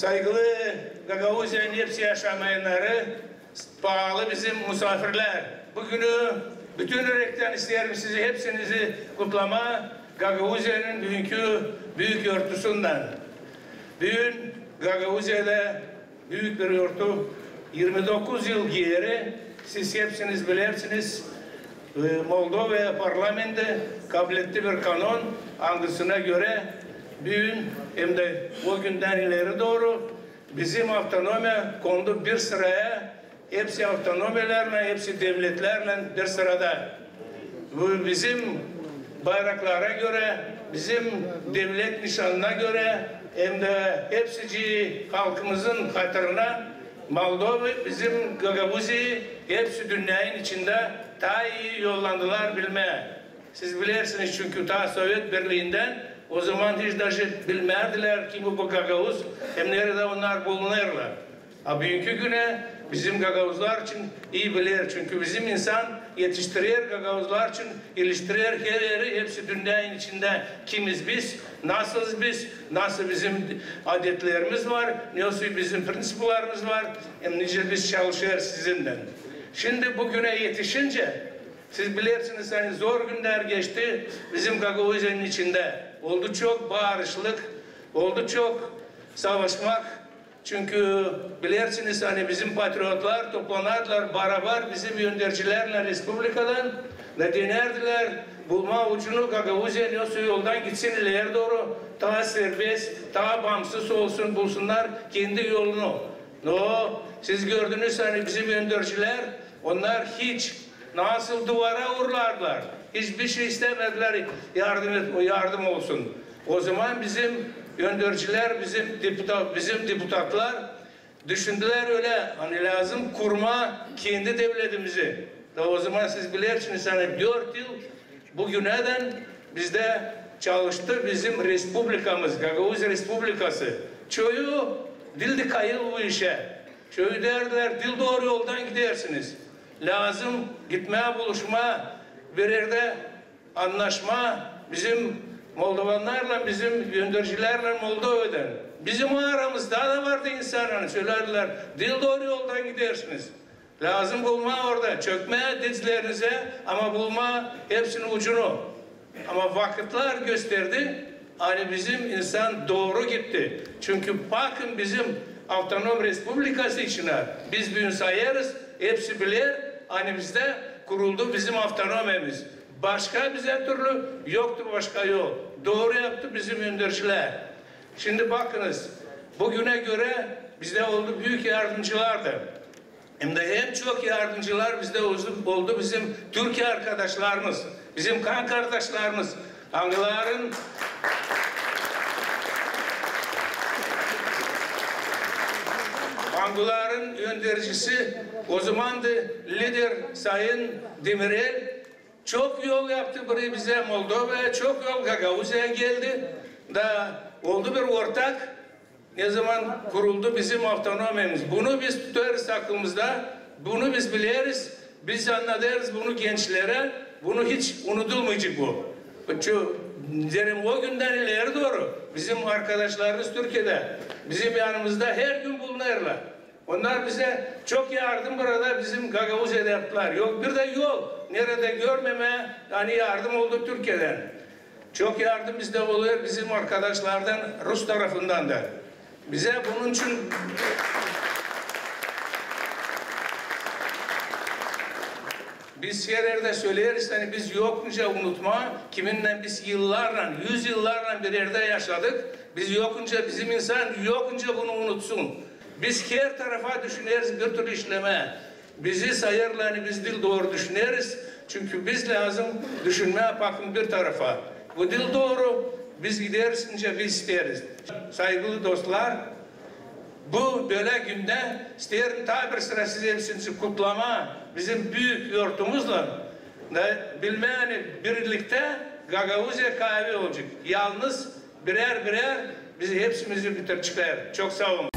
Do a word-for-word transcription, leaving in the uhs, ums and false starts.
Saygılı Gagauziyanın hepsi yaşamayannarı, paalı bizim musaafirlär. Bu günü bütün ürektän isteerim sizi hepsinizi kutlamaa Gagauziyanın büünkü büük örtüsündän. Büün Gagauziyada büük bir örtü, irmi dokuz yıl geeri, siz hepsiniz bilersiniz, e, Moldova parlamenti kabletti bir kanon, angısına görä büün hem dä o gündän ileri dooru bizim avtonomiya kondu bir sıraya, hepsi avtonomiyalärlan, hepsi devletlärlän bir sırada. Bu bizim bayraklara görä, bizim devlet nişanına görä, hem dä hepsicii halkımızın hatırına Moldova, bizim Gagauziya hepsi dünneyin içindä taa ii yollandılar bilmää. Siz bilersiniz, çünkü taa Sovet Birliindän o zaman hiç daje bilmärdilär, kim bu gagauz, hem neredä onnar bulunêrlar. A büünkü günä bizim gagauzlar için ii biler, çünkü bizim insan etiştirer gagauzlar için, etiştirer her eri, hepsi dünneyin içindä kimiz biz, nasılız biz, nasıl bizim adetlerimiz var, nasıl bizim prinţiplarımız var, hem nicä biz çalışêrız sizinnän. Şindi bu günä etişincä, siz bilersiniz, ani zor günnär geçti bizim Gagauziyanın içindä. Oldu çok baarışlık, oldu çok savaşmak. Çünkü bilersiniz, ani bizim patriotlar toplanardılar barabar bizim öndercilärlän respublikadan da denärdilär bulmaa ucunu Gagauziya nasıl yoldan gitsin ileri dooru, taa serbest, taa baansız olsun, bulsunnar kendi yolunu. No, siz gördünüz, ani bizim öndercilär, onnar hiç nasıl duvara uurlardılar, hiçbir şey istämedilär yardım et-, yardım olsun. O zaman bizim öndercilär, bizim deputa-, bizim deputatlar düşündülär ölä, ani lääzım kurmaa kendi devletimizi. Da o zaman siz bilersiniz, ani dört yıl bu günädän bizdä çalıştı bizim respublikamız, Gagauz Respublikası. Çoyu diildi kayıl bu işä. Çoyu deerdilär, diil dooru yoldan gidersiniz. Lääzım gitmää, buluşmaa, bir erdä annaşmaa bizim moldovannarlan, bizim öndercilärlän Moldovadan. Bizim aramızda da vardı insannar, sölärdilär, diil dooru yoldan gidersiniz. Lääzım bulmaa orada, çökmää dizlerinizä, ama bulmaa hepsinin ucunu. Ama vakıtlar gösterdi, ani bizim insan dooru gitti. Çünkü bakın bizim avtonom respublikası içinä, biz büün sayêrız, hepsi biler, ani bizdä kuruldu bizim avtonomiyamız. Başka bizä türlü yoktu başka yol. Dooru yaptı bizim öndercilär. Şindi bakınız, bu günä görä bizdä oldu büük yardımcılar da. Hem dä en çok yardımcılar bizdä oldu, oldu bizim Türkiye arkadaşlarımız, bizim kan kardaşlarımız, angıların, angıların öndercisi o zamandı lider Sayın Demirel. Çok yol yaptı burayı bizä, Moldovaya, çok yol Gagauziyaya geldi. Da oldu bir ortak, ne zaman kuruldu bizim avtonomiyamız. Bunu biz tutêrız aklımızda, bunu biz bileriz, biz annadêrız bunu gençlerä, bunu hiç unudulmayacek bu. Ço-, deerim, o gündän ileri dooru bizim arkadaşlarımız Türkiyedä bizim yanımızda her gün bulunêrlar. Onnar bizä çok yardım burada bizim Gagauziyada yaptılar. Yok bir dä yol, neredä görmemää, ani yardım oldu Türkiyedän. Çok yardım bizdä olêr bizim arkadaşlardan, rus tarafından da. Bizä bunun için biz her erdä söleeriz, ani biz yokunca unutmaa, kiminnän biz yıllarlan, yüz yıllarlan bir erdä yaşadık. Biz yokunca, bizim insan yokunca bunu unutsun. Biz her tarafa düşüneriz bir türlü işlemää. Bizi sayêrlar, ani biz diil dooru düşüneriz. Çünkü biz lääzım düşünmää bakın bir tarafa. Bu diil dooru, biz gideriz, nicä biz isteeriz. Saygılı dostlar, bu bölä gündä isteerim taa bir sıra sizi hepsinizi kutlamaa bizim büük örtümüzlän. Da bilmää, ani birliktä Gagauziya kaavi olacek. Yalnız birär-birär bizi hepsimizi bitireceklär. Çok saa olun.